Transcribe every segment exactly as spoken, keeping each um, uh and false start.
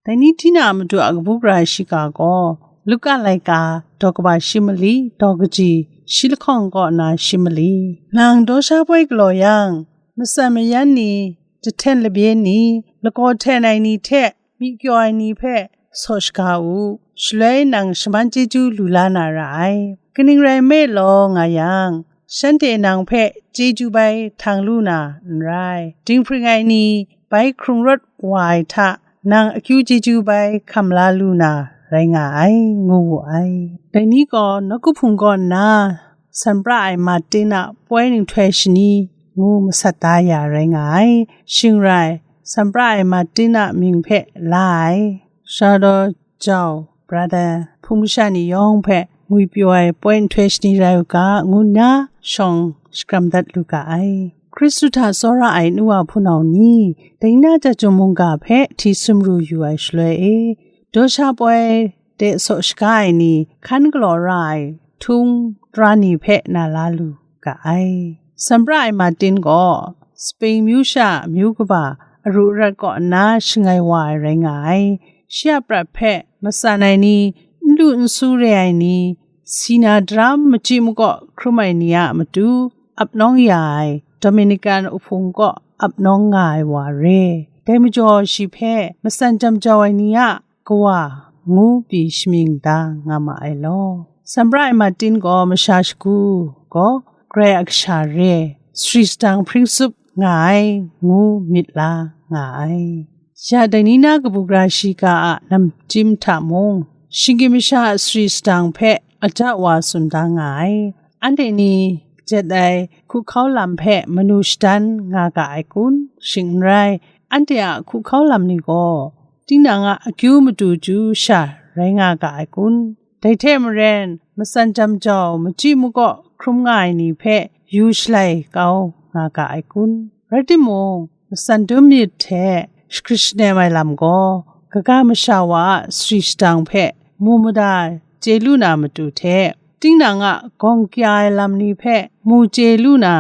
Dai ni hti na a matu a kabu gara shiga gaw, Luka laika daw kaba shi mali, daw kaji shi lahkawng kaw na shi mali. Nang daw sha poi galaw yang, matsan mayan ni, jahten labye ni, lagaw hten ai ni hte myi kyaw ai ni hpe saw shaga u, shaloi nang shaman chyeju lu la na ra ai. Kaning rai nme law nga yang, shanhte nang hpe chyeju bai htang lu na n rai. Dinghpring ai ni bai hkrung rawt wa ai hta, nang akyu chyeju bai hkam la lu na rai nga ai, ngu wu ai. Dai ni gaw nawku hpung kaw nna, Sanpra ai Martin a poi nhtoi shani ngu masat da ya rai nga ai. Shing rai, Sanpra ai Martin a mying hpe la ai. Sha daw jau, brother, hpung masha ni yawng hpe ngwipyaw ai poi nhtoi shani rai u ga, ngu nna shawng shakram dat lu ga ai. Hkristu hta tsawra ai nu wa hpunau ni, dai na chyum mungga hpe hti sumru yu ai shaloi e, daw sha poi de saw shaga ai ni, hkan galaw ra ai htung tara ni hpe na la lu ga ai. Sanpra ai Martin gaw Spain myu sha myu kaba aru arat kaw nna shangai wa ai rai nga ai. Shi a prat hpe matsan ai ni, n lu n su re ai ni, si na daram machyi makaw hkrum ai ni a matu ap nawng ya ai Dominican uhpung kaw ap nawng nga ai wa re. Dai majaw shi hpe matsan jam jau ai ni a kawa ngu pyi shamying da nga ma ai law. Sanpra ai Martin gaw masha shagu gaw, Karai a kasha re, sari sadang hpring tsup nga ai, ngu myit la nga ai. Ya dai ni na kabu gara shiga a namchyim hta mung, shinggyim masha a sari sadang hpe aja wa tsun da nga ai. Anhte ni jet ai hku hkau lam hpe manu shadan nga ga ai kun? Shing n rai, anhte a hku hkau lam ni gaw tinang a akyu matu chyu sha rai nga ga ai kun? Dai hte maren, matsan jam jau machyi makaw hkrum nga ai ni hpe yu shalai kau nga ga ai kun? Rai timung, matsan dum myit hte shagrit shanem ai lam gaw, kaga masha wa a sari sadang hpe mu mada chye lu na matu hte, tinang a gawng kya ai lam ni hpe mu chye lu na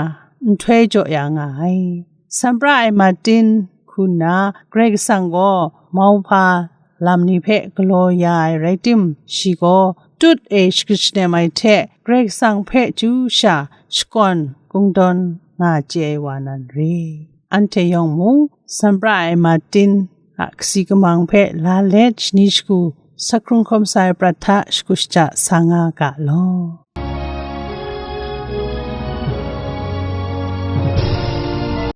nhtoi jaw ya nga ai. Sanpra ai Martin hku nna Karai Kasang gaw mauhpa lam ni hpe galaw ya ai rai tim, shi gaw tut e shagrit shanem ai hte Karai Kasang hpe chyu sha shakawn kungdawn nga chye ai wa nan re. Anhte yawng mung, Sanpra ai Martin a kasi kamang hpe la let shani shagu, sak hkrung hkawm sa ai prat hta shagu shaja sa nga ga law.